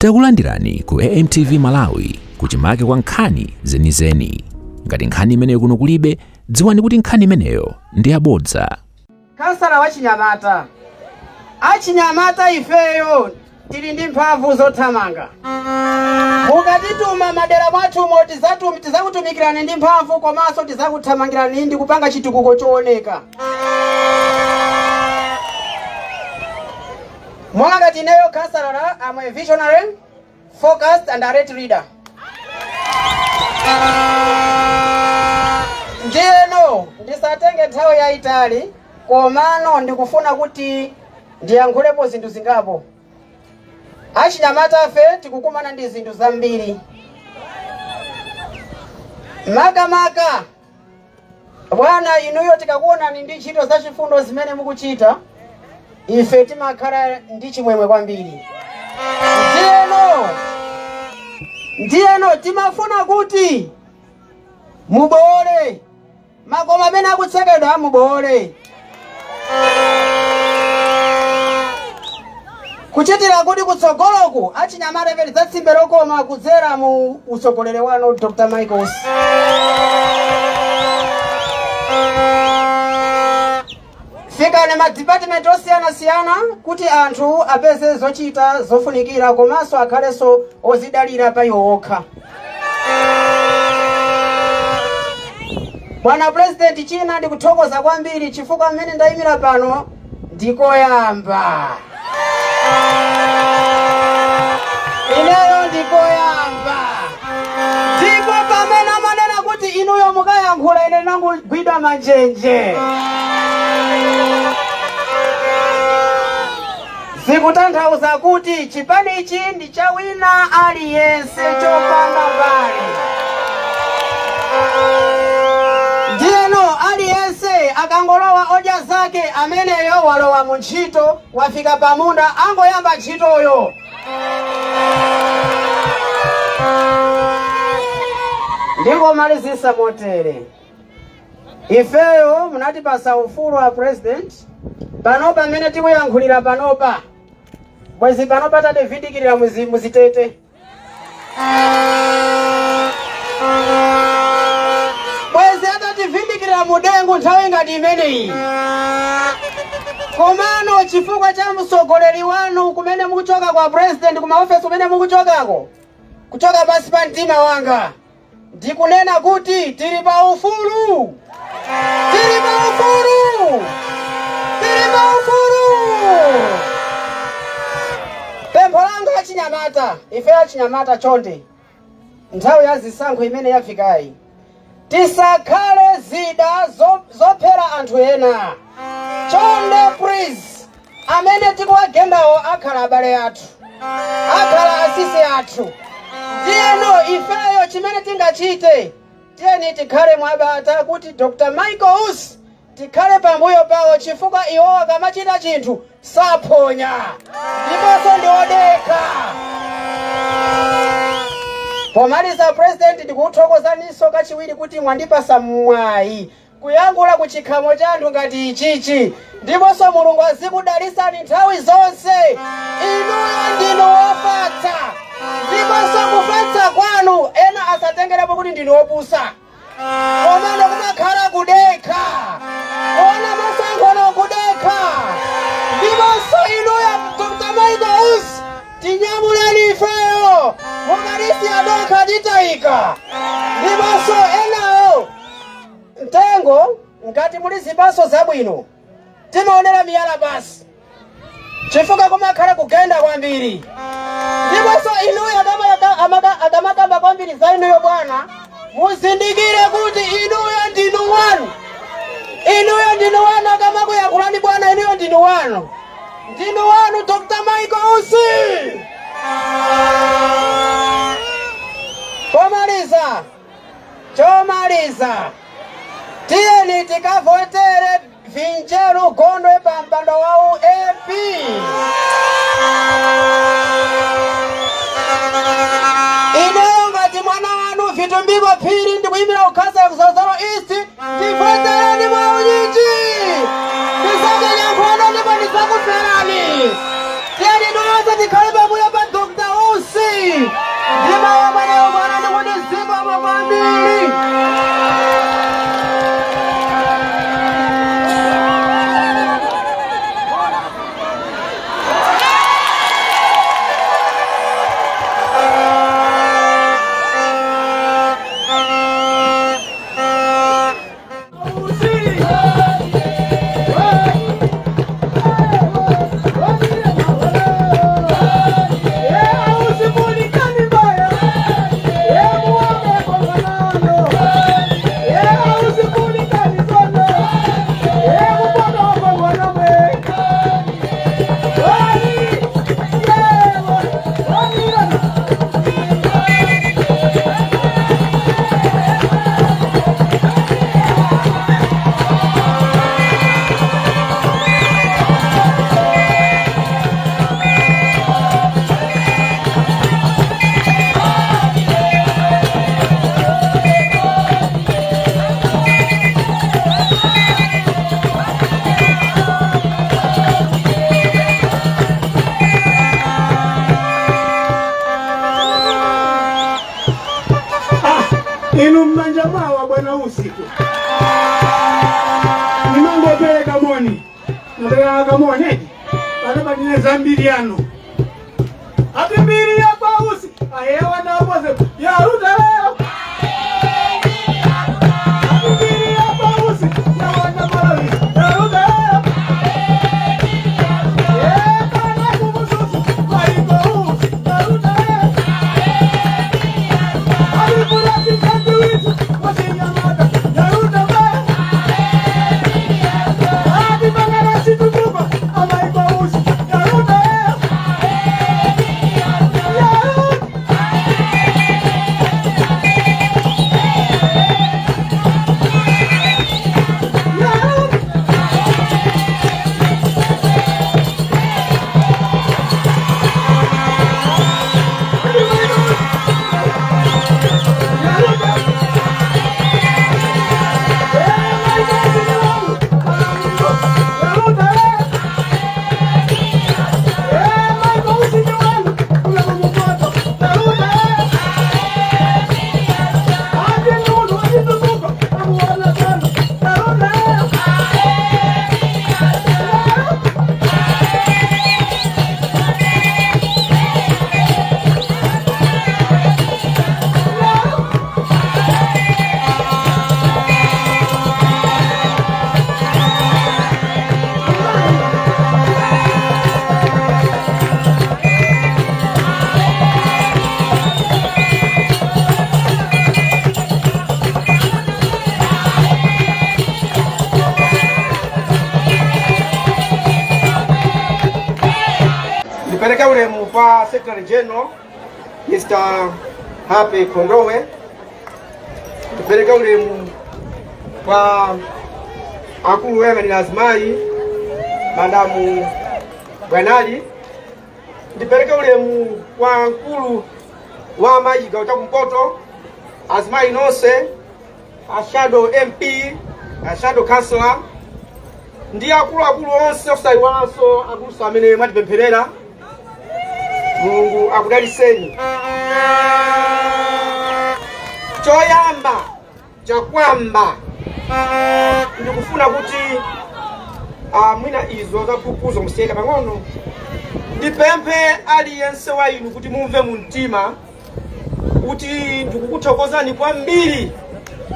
Takulandirani ku AMTV Malawi kuchimake kwa nkhani zenizeni. Ngati nkhani imeneyo kuno kulibe, dziwani kuti nkhani imeneyo ndi yabodza. Kansala wa chinyamata, achinyamata ifeyo tili ndi mphamvu zothamanga. Mukatituma madera mwathumo tizakutumikirani ndi mphamvu komanso tizakuthamangirani ndi kupanga chitukuko chooneka. Monga ngati ineyo kansala, I'm a visionary, focused and alert leader. Ndiyeno ndisatenge nthawi yayitali, komano ndikufuna kuti ndiyankhulepo zinthu zingapo. Achinyamata afe tikukumana ndi zinthu zambiri, makamaka bwana inuyo tikakuonani ndi ntchito zachifundo zimene mukuchita, ife timakhala ndi chimwemwe kwambiri. Ndiyeno timafuna kuti muboole makoma amene akutsekedwa, muboole kuchitira kuti kutsogoloku achinyamata ife tidzatsimbe lokoma kudzera mu utsogoleri wanu, Dr. Michael Usi. Fikani ma department osiyanasiyana kuti anthu apeze zochita zofunikira komanso akhalenso ozidalira pa iwo okha. Bwana President, china ndikuthokoza kwambiri chifukwa mmene ndayimira pano ndikoyamba, ineyo ndikoyamba, ndipo pamene amanena kuti inuyo mukayankhula, ine ndinangogwidwa manjenje. Zikutanthauza kuti chipanichi ndi cha wina aliyense chopanda mbali. Ndiyeno aliyense akangolowa odya zake ameneyo walowa mu ntchito, wafika pamunda, angoyamba ntchitoyo. Ndingomalizisa motere: ifeyo munatipasa ufulu wa president. Panopa mmene tikuyankhulira panopa, bwezi panopa tativindikirira muzitete, bwezi atativindikirira mudengu nthawi ngati imeneyi. Komano chifukwa cha mtsogoleri wanu kumene mukuchoka kwa president, kumaofesi kumene mukuchokako, kuchoka pansi pa mtima wanga ndikunena kuti tili pa ufulu, tili pa ufulu, tili pa ufulu. Pempho langa achinyamata, ife achinyamata, chonde, nthawi ya zisankho imene yafikayi tisakhale zida zophera anthu ena. Chonde, please, amene tikuwagendawo akhala abale athu, akhala asisi athu. Ndiyeno ifeyo chimene tingachite, tiyeni tikhale mwabata kuti Dr. Michael Usi tikhale pambuyo pawo, chifukwa iwo akamachita chinthu saphonya ndiponso ndi odekha. Pomaliza, President, ndikuthokozaninso kachiwiri kuti mwandipasa mwayi kuyankhula ku chikhamo cha anthu ngati ichichi, ndiponso Mulungu azikudalisani nthawi zonse. Inuyo ndinu wofatsa, ndiponso kufatsa kwanu ena asatengerepo kuti ndinu wopusa, komano kumakhala kudekha, kuona masankhono kudekha. Ndiponso inuyo Dr. Michael Usi, tinyamuleni ifeyo, mukalisiya dokha titayika. Ndiponso enawo, mtengo ngati muli zipatso zabwino timaonera miyala basi, chifukwa kumakhala kugenda kwambiri. Ndiponso inuyo akamakamba kwambiri za inuyo bwana, muzindikire kuti inuyo ndinu wanu, inuyo ndinu wanu. Akamakuyankhulani bwana, inuyo ndinu wanu, ndinu wanu, Dr. Michael Usi. Pomaliza, chomaliza, tiyeni tikavotere Vinjeru Gondwe pa mpando wa MP. Ineyo ngati mwana wanu Vitumbiko Phiri ndikuyimira kukhansala ku Zolozolo East, tivotereni mwaunyinji. Ndizamenya nkhondo ndipo ndidzakuferani. Tiyeni tonse tikhale pambuyo pa Dr. Usi. Bwana usiku ndinangopereka moni, napereka kamoni eti pano patine zambiri yanu ati mbiri ya kwa Usi ayewa napoze yaruta leo ati mbiri ya kwa Usi yawana Malawi yaruta leo yekana kumususu maiko Usi yaruta leo Ndipereke ulemu kwa Secretary General Mr. Happy Kondowe. Ndipereke ulemu kwa akulu oyang'anira azimayi Madamu Bwanali. Ndipereke ulemu kwa mkulu wa amayi chigawo cha kumpoto, azimayi nonse, a shadow MP, a shadow councillor ndi akuluakulu onse, osayiwalanso akuluso amene mwatipempherera. Mulungu akudaliseni. Choyamba chakwamba ndikufuna kuti mwina izo zakukuzo musiyeka pang'ono, ndipemphe aliyense wa inu kuti mumve mu mtima kuti ndikukuthokozani kwambiri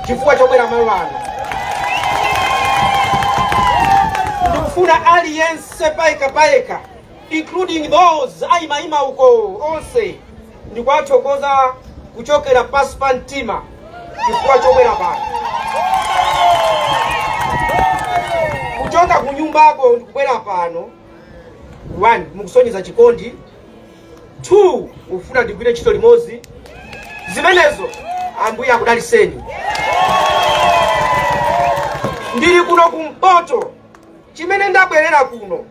chifukwa chobwera malo ano. Ndikufuna aliyense payekha payekha, including those ayimayima uko onse, ndikuwathokoza kuchokera pansi pa mtima chifukwa chobwera pano. Kuchoka ku nyumbako ndikubwera pano, one, mukusonyeza chikondi; two, ufuna ndigwire ntchito limodzi. Zimenezo Ambuye akudaliseni. Ndili kuno kumpoto, chimene ndabwerera kuno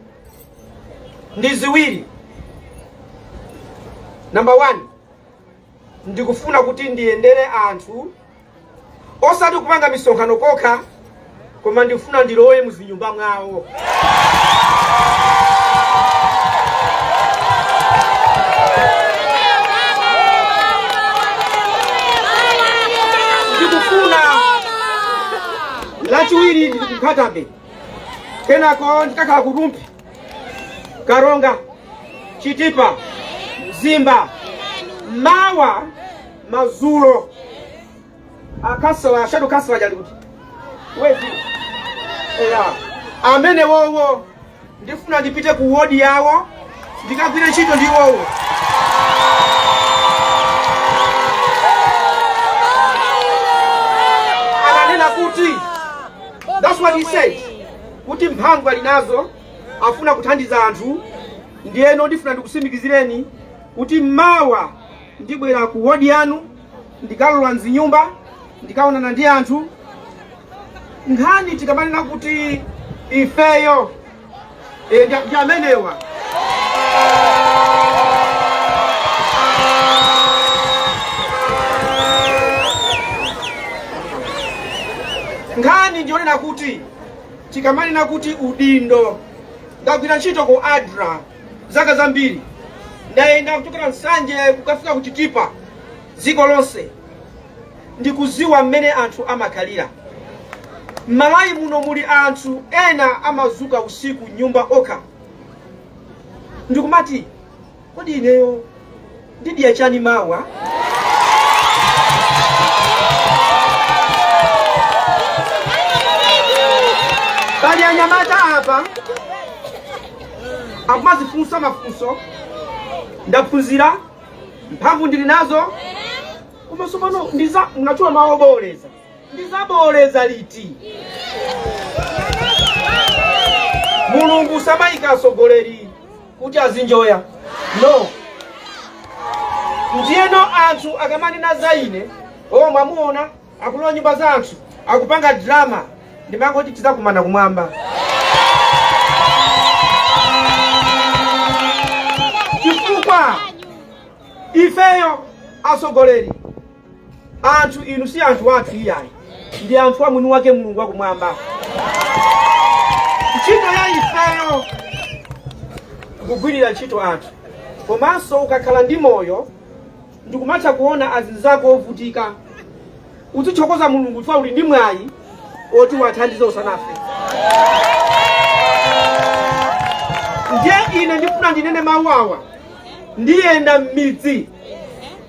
ndi ziwiri. Number one, ndikufuna kuti ndiyendere anthu, osati kupanga misonkhano kokha, koma ndikufuna ndilowe muzinyumba mwawo. Ndikufuna Lachiwiri ndili ku Nkhata Bay, kenako ndikakhala ku Rumphi, Karonga, Chitipa, Mzimba. Mawa madzulo akhansala, shadow councillor jali kuti wezi eya amene wowo ndifuna ndipite ku wodi yawo ndikagwire ntchito ndi iwowo. Ananena kuti, that's what he said, kuti mphamvu ali nazo, afuna kuthandiza anthu. Ndiyeno ndifuna ndikusimikizireni kuti mawa ndibwera ku wodi yanu, ndikalowa mzinyumba, ndikaonana ndi anthu. Nkhani tikamanena kuti ifeyo ndi amenewa. Nkhani ndionena kuti tikamanena kuti udindo, ndagwira ntchito ku ADRA zaka zambiri, ndayenda kuchokera Nsanje kukafika ku Chitipa, dziko lonse. Ndikuziwa mmene anthu amakhalira m'Malawi muno. Muli anthu ena amazuka usiku nyumba okha ndikumati, "Kodi ineyo ndidya chani mawa?" Pali anyamata apa akumazifunsa mafunso, "Ndaphunzira, mphamvu ndili nazo, koma tsopano ndiza mnachula mawu oboleza, ndizaboleza liti?" Mulungu samayika atsogoleri kuti azinjoya, no. Ndiyeno anthu akamanena za ine, "O, mwamuona akulowa nyumba za anthu, akupanga drama," ndimangoti tizakumana kumwamba, chifukwa ifeyo atsogoleri, anthu inu si anthu athu iyayi, ndi anthu a mwini wake Mulungu wakumwamba. Ntchito ya ifeyo kugwirira ntchito anthu, komanso ukakhala ndi moyo ndikumatha kuona azinzako ovutika, uzithokoza Mulungu chifukwa uli ndi mwayi oti wathandize usanafe. Ndiye ine ndifuna ndinene mawu awa: ndiyenda m'midzi,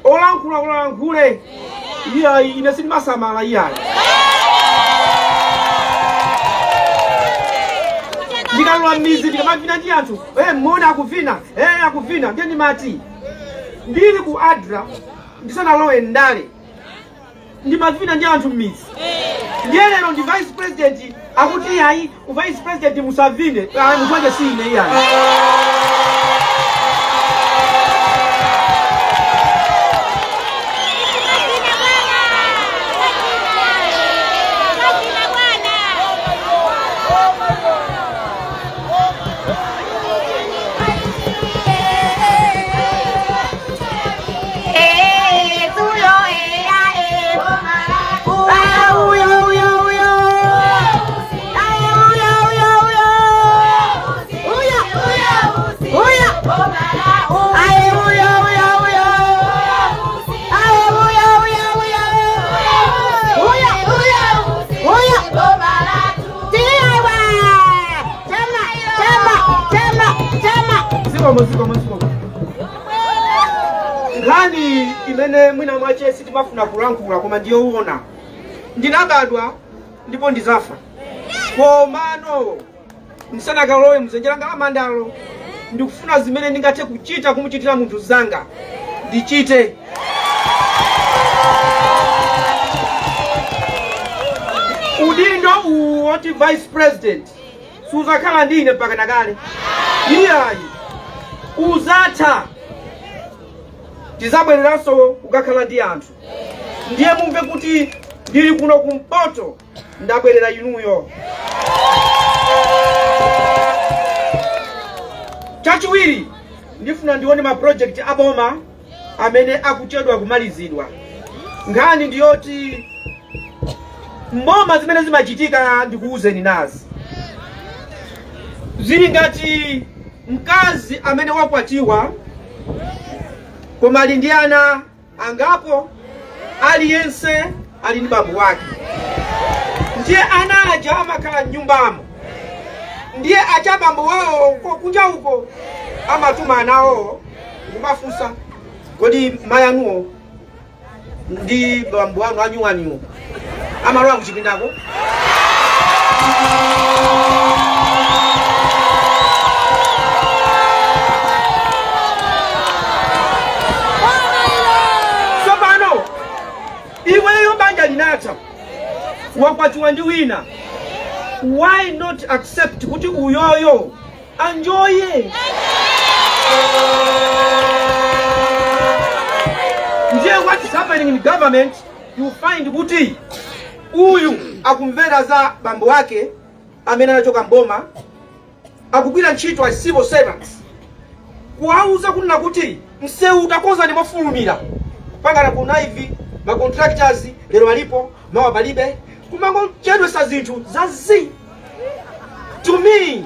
olankhula olankhule, iyayi, ine sindimasamala iyayi. Ndikalowa m'midzi, ndikamavina ndi anthu, mona akuvina, akuvina. Ndiye ndimati ndili ku ADRA, ndisanalowe ndale, ndimavina ndi anthu m'midzi. Ndiye lero ndi vice president, akuti iyayi, ku vice president musavine. Ah, munthu wake si ine iyayi. Zikomo, zikomo, zikomo. Nkhani imene mwina mwache sitimafuna kulankhula koma ndiyoona: ndinabadwa ndipo ndizafa, komano ndisanakalowe mdzenje langa la mandalo, ndikufuna zimene ndingathe kuchita kumuchitira munthu zanga ndichite. Udindo uwu woti vice president suzakhala ndi ine mpaka nakale iyayi, uzatha, tizabwereranso kukakhala ndi anthu. Ndiye mumve kuti ndili kuno kumpoto, ndabwerera inuyo. Chachiwiri, ndifuna ndione ma project aboma amene akuchedwa kumalizidwa. Nkhani ndiyoti mboma zimene zimachitika, ndikuwuzeni nazi, zili ngati mkazi amene wakwatiwa koma ali ndi ana angapo, aliyense ali ndi bambo wake. Ndiye ana aja amakhala mnyumbamo, ndiye acha bambo wawo kunja uko amatuma anawo kumafunsa, "Kodi mayi anuwo ndi bambo anu anyuwaniwo amalowa kuchipindako?" Tsopano iweyo banja linatha, wakwatiwa ndi wina, why not accept kuti uyoyo anjoye? Ndiye what is happening in government, you find kuti uyu akumvera za bambo wake amene anachoka mboma, akugwira ntchito as civil servants, kuwauza kunena kuti msewu utakonza ndi mofulumira, kupangana ku naivi ma contractors, lero alipo, mawa palibe, kumangochedwesa zinthu za zi. To me,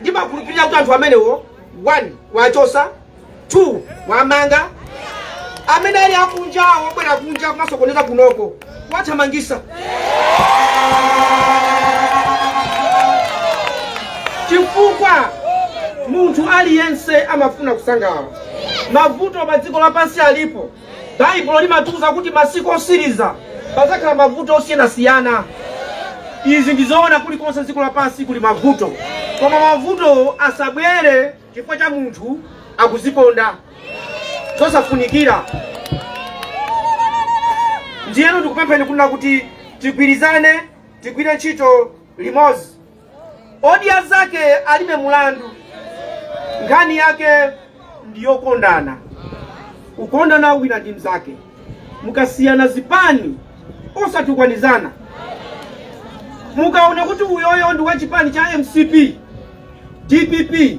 ndimakhulupirira kuti anthu amenewo, one, wachosa, two, wamanga. Amene ali akunjawo obwera kunja kumasokoneza kunoko kuwathamangisa, chifukwa munthu aliyense amafuna kusangalala. Mavuto pa dziko lapansi alipo. Baibulo limatiuza kuti masiku osiriza pazakhala mavuto osiyanasiyana. Izi ndizoona, kulikonse dziko lapansi kuli mavuto, koma mavuto asabwere chifukwa cha munthu akuzikonda zosafunikira. Ndiyeno ndikupempheni kunena kuti tigwirizane, tigwire ntchito limodzi. Odya zake alibe mulandu. Nkhani yake ndiyokondana, kukondana wina ndi mnzake. Mukasiyana zipani, osatukwanizana. Mukaona kuti uyoyo ndi wa chipani cha MCP, DPP,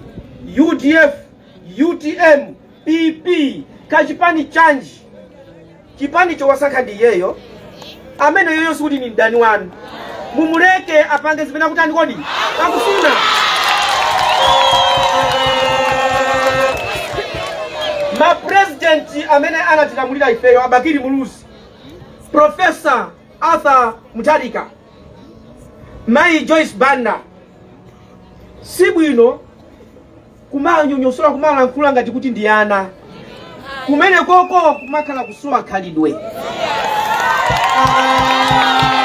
UDF, UTM, PP, kachipani chanji, chipani chowasankha ndi iyeyo amene yoyo sikuti ni mdani wanu. Mumuleke apange zimene akutani kodi akufuna. Mapurezidenti amene anatilamulira ifeyo, a Bakili Muluzi, Professor Arthur Mutharika, Mayi Joyce Banda, sibwino kumanyonyosola, kumalankhula ngati kuti ndi ana. Kumene koko kumakhala kusowa khalidwe.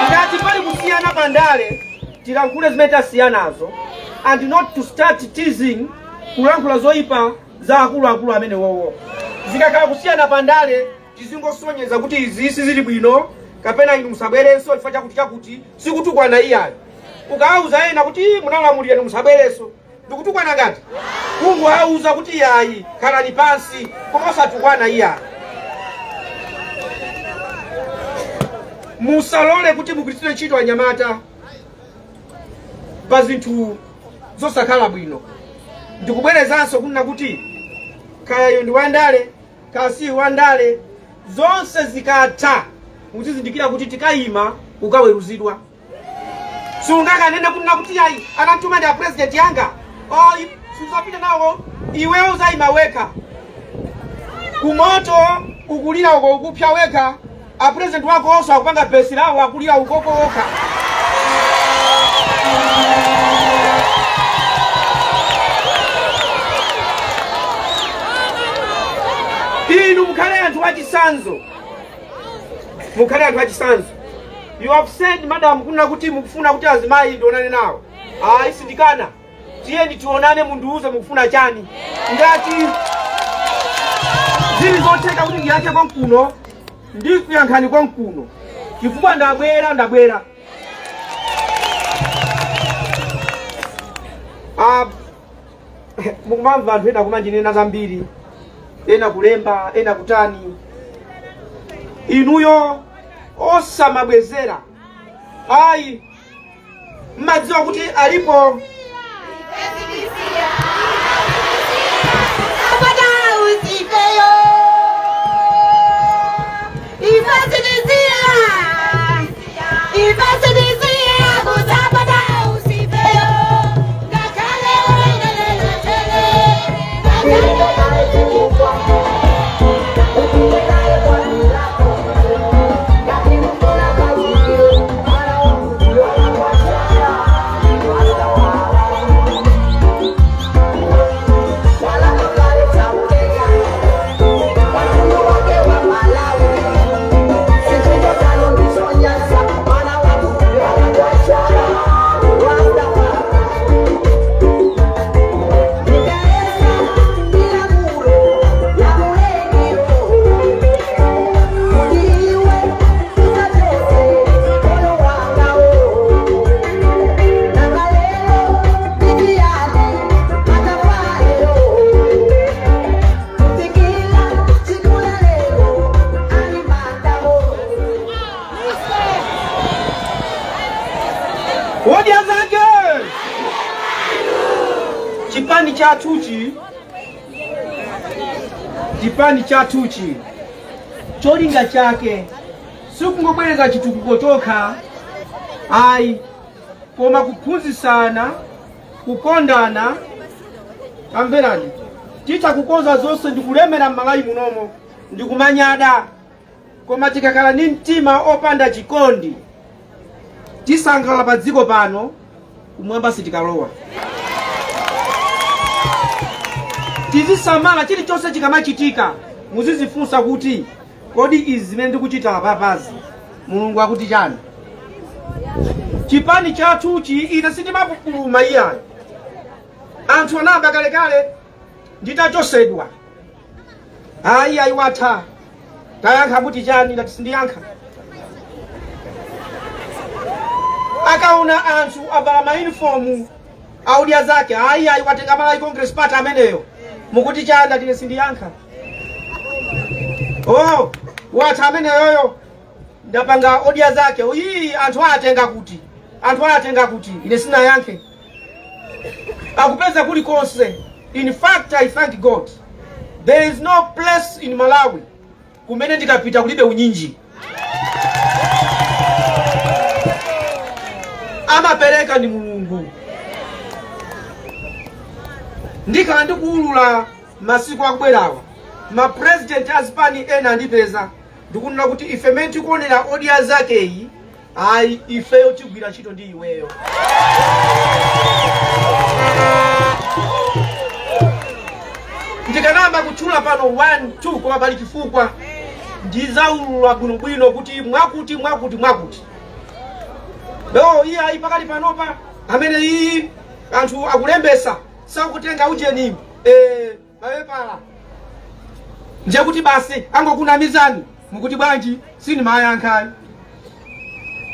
Ngati pali kusiyana pandale, tilankhule zimene tasiyanazo and not to start teasing, kulankhula zoyipa za akuluakulu amene wowo. Zikakhala kusiyana pandale, tizingosonyeza kuti izi sizili bwino kapena inu musabwerenso chifukwa chakuti chakuti. Sikutukwana iyayo. Ukawauza ena kuti, "Ii, munalamulira, inu musabwerenso," ndikutukwana ngati kungowauza kuti yayi, khalani pansi, koma osatukwana iyayi. Musalole kuti mugwiritsire ntchito anyamata pa zinthu zosakhala bwino. Ndikubwerezanso kunena kuti kaya ndi wandale kaya si wandale, zonse zikatha muzizindikira kuti tikayima kukaweruzidwa. Sungakanene kunena kuti yayi, anantuma ndi a president yanga. Oh, suzapita nawo iweyo, uzayima wekha kumoto ukulira uko, ukupya wekha. A president wako onso akupanga besi lawo, akulira ukoko okha. Inu mukhale anthu achisanzo, mukhale anthu achisanzo. You have said, madam, kunena kuti mukufuna kuti azimayi ndionane nawo. Ayi, sindikana. Tiyeni tionane, mundiuze mukufuna chani. Ngati zili zotheka kuti ndiyankhe konkuno, ndikuyankhani konkuno, chifukwa ndabwera ndabwera. Ah, mukumamva anthu ena kumandinena zambiri, ena kulemba, ena kutani. Inuyo osamabwezera ayi. Mmadziwa kuti alipo Odya zake. Chipani chathuchi, chipani chathuchi, cholinga chake sikungobwereza chitukuko chokha ayi, koma kuphunzitsana, kukondana. Tamverani, titha kukonza zonse ndi kulemera m'Malawi munomo. Ndikumanyada, koma tikakhala ndi mtima opanda chikondi, tisangalala pa dziko pano, kumwamba sitikalowa. Tizisamala chilichonse chikamachitika, muzizifunsa kuti, kodi izi zimene ndikuchita apapazi, Mulungu akuti chani? Chipani chathuchi, ine sindimapupuluma iyayo. Anthu anayamba kalekale nditachosedwa, "Ayi, ayi, watha, tayankha kuti chani?" Ndati sindiyankha. Akaona anthu avala mayunifomu a Odya Zake, "Ayi, ayi, watenga Malawi Congress Party ameneyo, mukuti chani?" Ndati ine sindiyankha. "Oh, watha ameneyoyo, ndapanga Odya Zake iyi, anthu atenga kuti, anthu atenga kuti?" Ine sinayankhe. Akupeza kulikonse. In fact, I thank God, there is no place in Malawi kumene ndikapita kulibe unyinji. Amapereka ndi Mulungu. Ndikhala ndikuwulula masiku akubwerawa. Mapurezidenti azipani ena andipeza ndikunena kuti, "Ife mene tikuonera Odya Zakeyi, ayi, ifeyo tigwira ntchito ndi iweyo." Ndikanamba kutchula pano 1 2, koma pali chifukwa. Ndizaulula bwinobwino kuti mwakuti, mwakuti, mwakuti. No, iye ayi, pakali panopa amene iyi anthu akulembesa, sakutenga ujeni mapepala, ndiye kuti basi angokunamizani. Mukuti bwanji? Sindimayankhayi.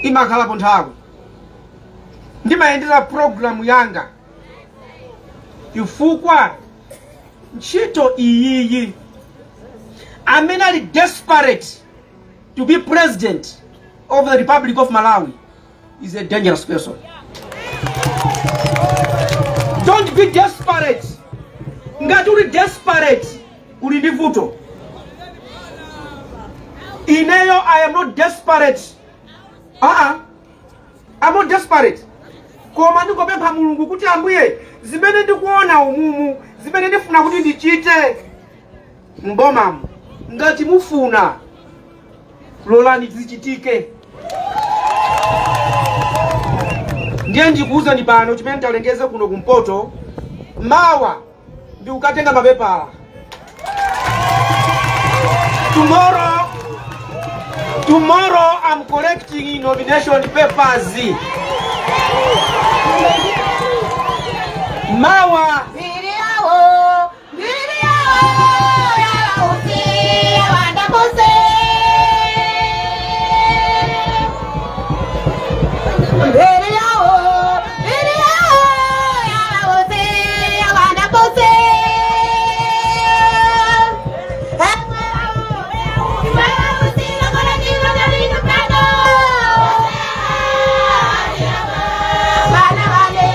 Imakhalapo nthawi ndimayendera programu yanga, chifukwa ntchito iyiyi, amene ali desperate to be president of the Republic of Malawi is a dangerous person. Don't be desperate. Ngati uli desperate, uli ndi vuto. Ineyo, I am not desperate. Aa, I'm not desperate, koma ndingopempha Mulungu kuti, "Ambuye, zimene ndikuona umumu, zimene ndifuna kuti ndichite mbomamu, ngati mufuna, lolani zichitike." Ndiye ndikuwuzani pano chimene ndalengeze kuno kumpoto: mawa ndikukatenga mapepala. Tomorrow, tomorrow I'm collecting nomination papers. Mawa. Mbiri yawo, mbiri yawo, yausi yawandakose. Mbiri yawo, mbiri yawo, yausi yawandakose. Bana bane.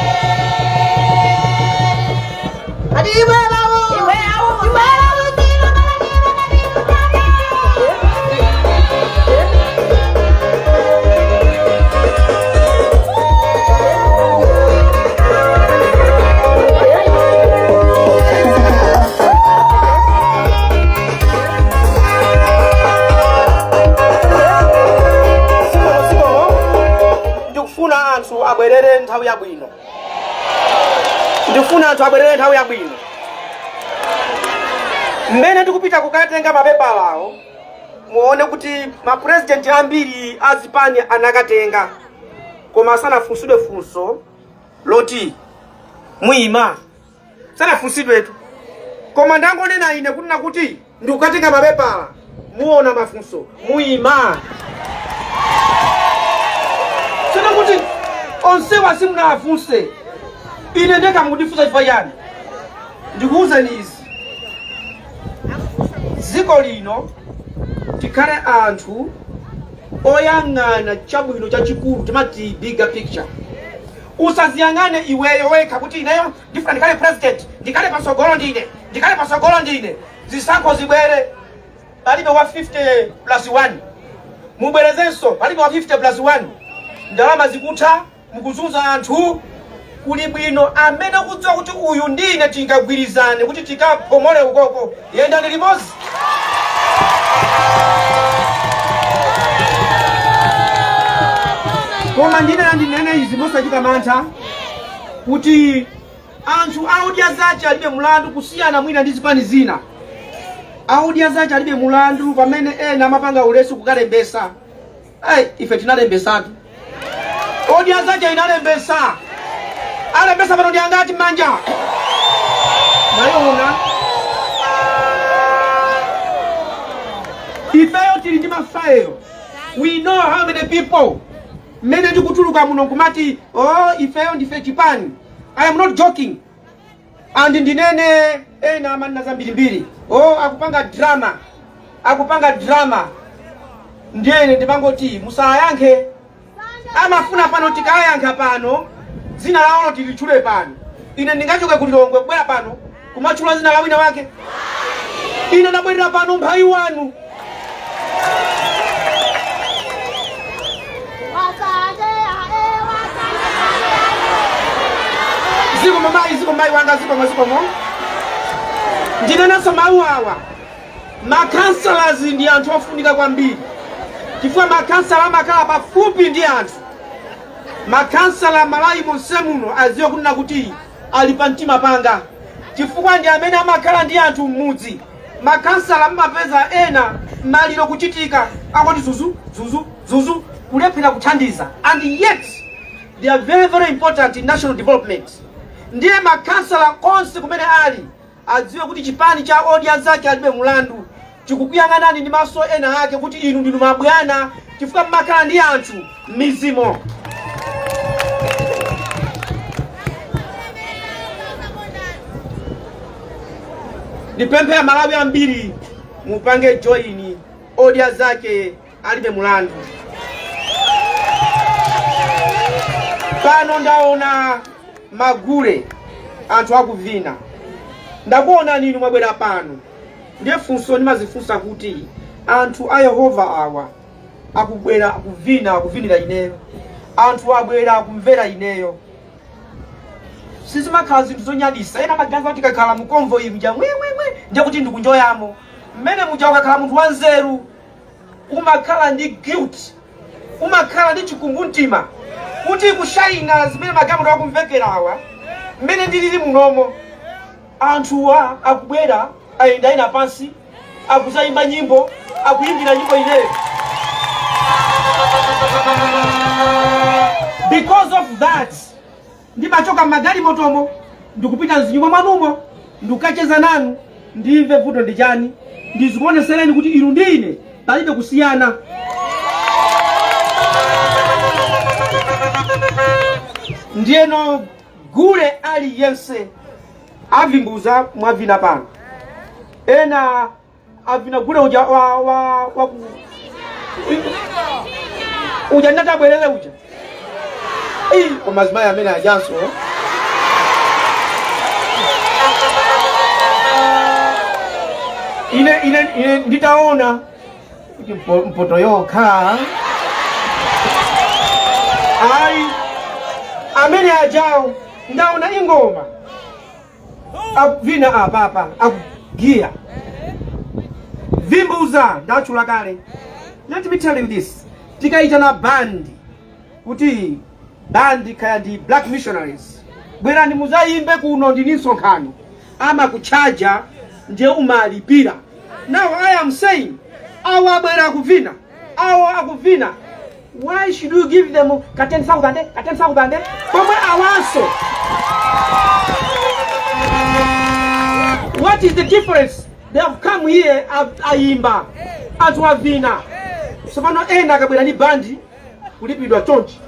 Iwe bawo, iwe awo, iwe awo, tiro tiro. Sikomo. Ndikufuna anthu abwerere nthawi yabwino. Ndikufuna anthu abwerere nthawi yabwino. Mmene ndikupita kukatenga mapepalawo, muone kuti mapurezidenti ambiri azipani anakatenga, koma sanafunsidwe funso loti muyima. Sanafunsidwetu. Koma ndangonena ine kunena kuti ndikukatenga mapepala, muona mafunso, "Muyima?" Tsono kuti onsewa simunawafunse, ine ndekha mukundifunsa chifukwa chani? Ndikuwuzeni izi: dziko lino tikhale anthu oyang'ana chabwino chachikulu, timati bigger picture. Usaziyang'ane iweyo wekha kuti, "Ineyo ndifuna ndikhale president, ndikhale pasogolo ndine, ndikhale pasogolo ndine." Zisankho zibwere, palibe wa 50 plus 1. Mubwerezenso, palibe wa 50 plus 1. Ndalama zikutha, mukuzunza anthu. Kuli bwino amene ukudziwa kuti uyu ndine tingagwirizane kuti tikaphomole ukoko, yendani limodzi. Koma ndinena, ndinene izi mosachita mantha, kuti anthu a Odya Zake Alibe Mulandu, kusiyana mwina ndi zipani zina, a Odya Zake Alibe Mulandu, pamene ena amapanga ulesi kukalembesa, ai, ife tinalembesatu. Odya Zake inalembesa. Alembesa pano ndi angati? Manja mwayiona. Ifeyo tili ndi mafaelo. We know how many people. Mmene ndikutuluka muno nkumati, "Oh, ifeyo ndife chipani," I am not joking. And ndinene, ena amanena zambirimbiri, "Oh, akupanga drama, akupanga drama." Ndiyene ndimangoti musayankhe. Amafuna pano tikayankha pano, dzina lawo tilitchule pano. Ine ndingachoke ku Lilongwe kubwera pano kumatchula dzina la wina wake? Ine ndabwerera pano mphawi wanu. Wasanje ae, wasanje ae. Zikomo mayi, zikomo mayi wanga, zikomo, zikomo. Ndinenanso mawu awa: makhansalazi ndi anthu ofunika kwambiri, chifukwa makhansala amakhala pafupi ndi anthu. Makhansala Malawi monse muno aziwe kunena kuti ali pa mtima panga, chifukwa ndi amene amakhala ndi anthu m'mudzi. Makhansala mmapeza ena maliro kuchitika, angoti zuzu zuzu zuzu, kulephera kuthandiza, and yet they are very, very important in national development. Ndiye makhansala konse kumene ali adziwe kuti chipani cha Odya Zake Alibe Mulandu chikukuyang'anani ndi maso ena ake, kuti inu ndinu mabwana, chifukwa mmakhala ndi anthu m'midzimo. Ndipemphe Amalawi ambiri mupange join Odya Zake Alibe Mulandu. Pano ndaona magule, anthu akuvina, ndakuonani inu mwabwera pano. Ndiye funso ndimazifunsa kuti anthu a Yehova awa akubwera akuvina, akuvinira ineyo? Anthu abwera akumvera ineyo? Sizimakhala zinthu zonyadisa. Ena amaganiza kuti tikakhala mu convoy muja mwemwemwe, ndiye kuti ndikunjoyamo mmene muja. Ukakhala munthu wanzeru umakhala ndi guilt, umakhala ndi chikumbumtima kuti kushayina zimene magalimoto akumvekerawa, mmene ndilili munomo, anthuwa akubwera, ayendayenda pansi, akuzayimba nyimbo, akuyimbira nyimbo ineyo. Because of that, ndimachoka m'magalimotomo ndikupita mzinyumba mwanumo, ndikukacheza nanu, ndimve vuto ndi chani, ndizikuonesereni kuti inu ndi ine palibe kusiyana. Ndiyeno gule aliyense avimbuza mwavina pano, ena avina gule uja wa uja ndati abwerere uja. Ii, koma azimayi amene ajanso ine nditaona kuti mpoto yokha ayi, amene ajawo ndaona ingoma akuvina apapa, akugiya vimbuza, ndatchula kale. Let me tell you this: tikayitana bandi kuti bandi kaya ndi Black Missionaries, "Bwerani muzayimbe kuno, ndini msonkhano," amakuchaja, ndiye umalipira. Now I am saying, awo abwera akuvina, awo akuvina, why should you give them ka 10,000, ka 10,000, pomwe awanso? What is the difference? They have come here, ayimba, anthu avina. Tsopano ena akabwera ndi bandi kulipidwa chonchi,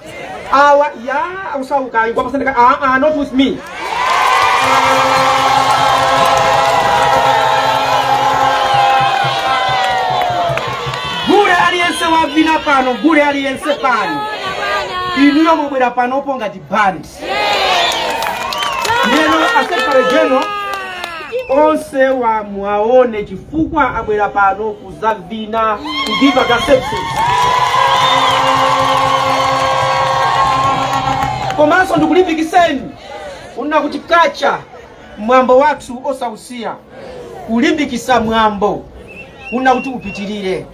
awa ya akusauka ingwapasandika. Ah, ah, not with me. Gule aliyense wavina pano, gule aliyense pano, inuyo mubwera panopo ngati band. Ndeno a secretary general onse wa mwaone, chifukwa abwera pano kuzavina, kugiva ka services. Komanso ndikulimbikiseni kunena kuti kacha mwambo wathu osausiya, kulimbikisa mwambo. Kuna kuti upitirire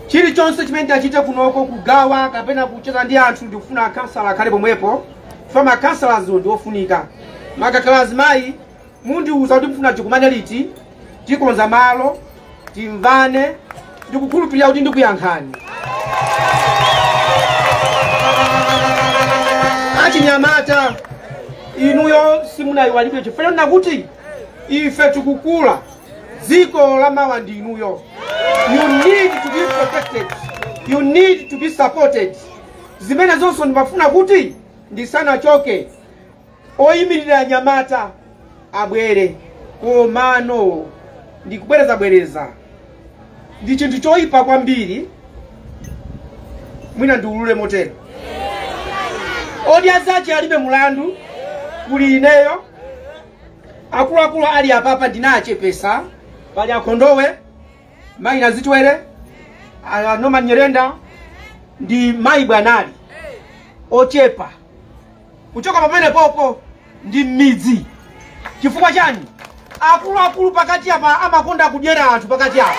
chilichonse chimene ndachite kunoko, kugawa kapena kucheza ndi anthu, ndikufuna akhansala akhale pomwepo. Fa makhansalazo ndi ofunika, makakhala azimayi. Mundiuza kuti mfuna tikumane liti, tikonza malo, timvane. Ndikukhulupirira kuti ndikuyankhani. Achinyamata, inuyo simunayiwalidwe, chifukwa nakuti ife tikukula, dziko la mawa ndi inuyo. You need to be protected, you need to be supported. Zimene zonso ndimafuna kuti ndisanachoke, oyimirira anyamata abwere. Komano ndikubwerezabwereza, ndi chinthu choyipa kwambiri. Mwina ndiulule motero: Odya Zake Alibe Mulandu kuli ineyo, akuluakulu ali apapa ndinachepesa, pali akhondowe, mayi Nazitwere, Norman Nyerenda ndi mayi Bwanali, ochepa. Kuchoka pamene popo ndi m'midzi. Chifukwa chani? Akuluakulu pakati apa amakonda kudyera anthu pakati apa.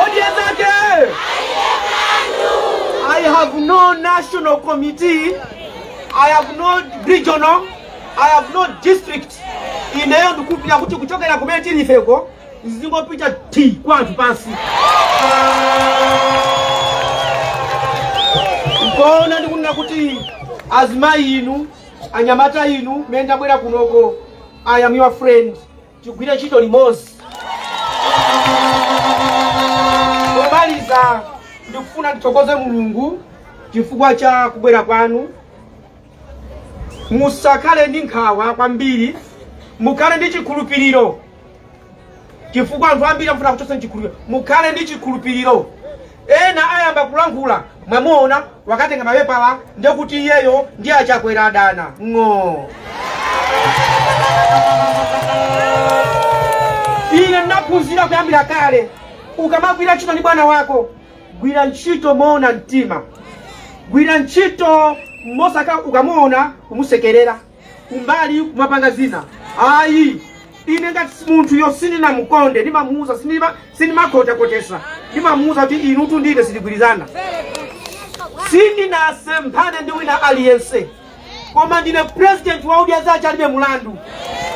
Odya Zake, I have no national committee, I have no regional, I have no district. Ineyo ndikupita kuti kuchokera kumene tilifeko zingopita t kwa anthu pansi. Nkona ndikunena kuti azimayi inu, anyamata inu, mmene ndabwera kunoko, I am your friend, tigwire ntchito limodzi. Pomaliza, ndikufuna ndithokoze Mulungu chifukwa cha kubwera kwanu. Musakhale ndi nkhawa kwambiri, mukhale ndi chikhulupiriro, chifukwa anthu ambiri amafuna kuchotsa chikhulupiriro. Mukhale ndi chikhulupiriro. Ena ayamba kulankhula, mwamuona wakatenga mapepala, ndekuti iyeyo ndi aChakwera adana ng'o. Ine ndinaphunzira kuyambira kale, ukamagwira ntchito ndi bwana wako, gwira ntchito moona mtima, gwira ntchito mosaka. Ukamuona kumusekerera kumbali, kumapanga zina, ayi. Ine ngati munthu yo sindinamukonde, ndimamuuza, sindimakhotakotesa, ndimamuuza kuti inutu ndine sitigwirizana. Sindinasemphane ndi wina aliyense, koma ndine president wa Odya Zake Alibe Mulandu.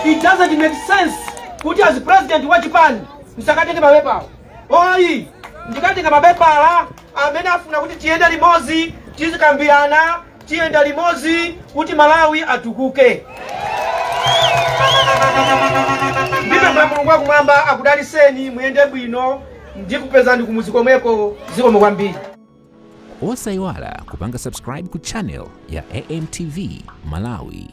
It doesn't make sense kuti as president wa chipani msakatenge mapepawo. Oyi, ndikatenga mapepala amene afuna kuti tiyende limodzi, tizikambirana, tiyenda limodzi kuti Malawi atukuke. Ndipempha Mulungu wakumwamba akudaliseni, muyende bwino, ndikupezani kumuzi komweko. Zikomo kwambiri. Osayiwala kupanga subscribe ku channel ya AMTV Malawi.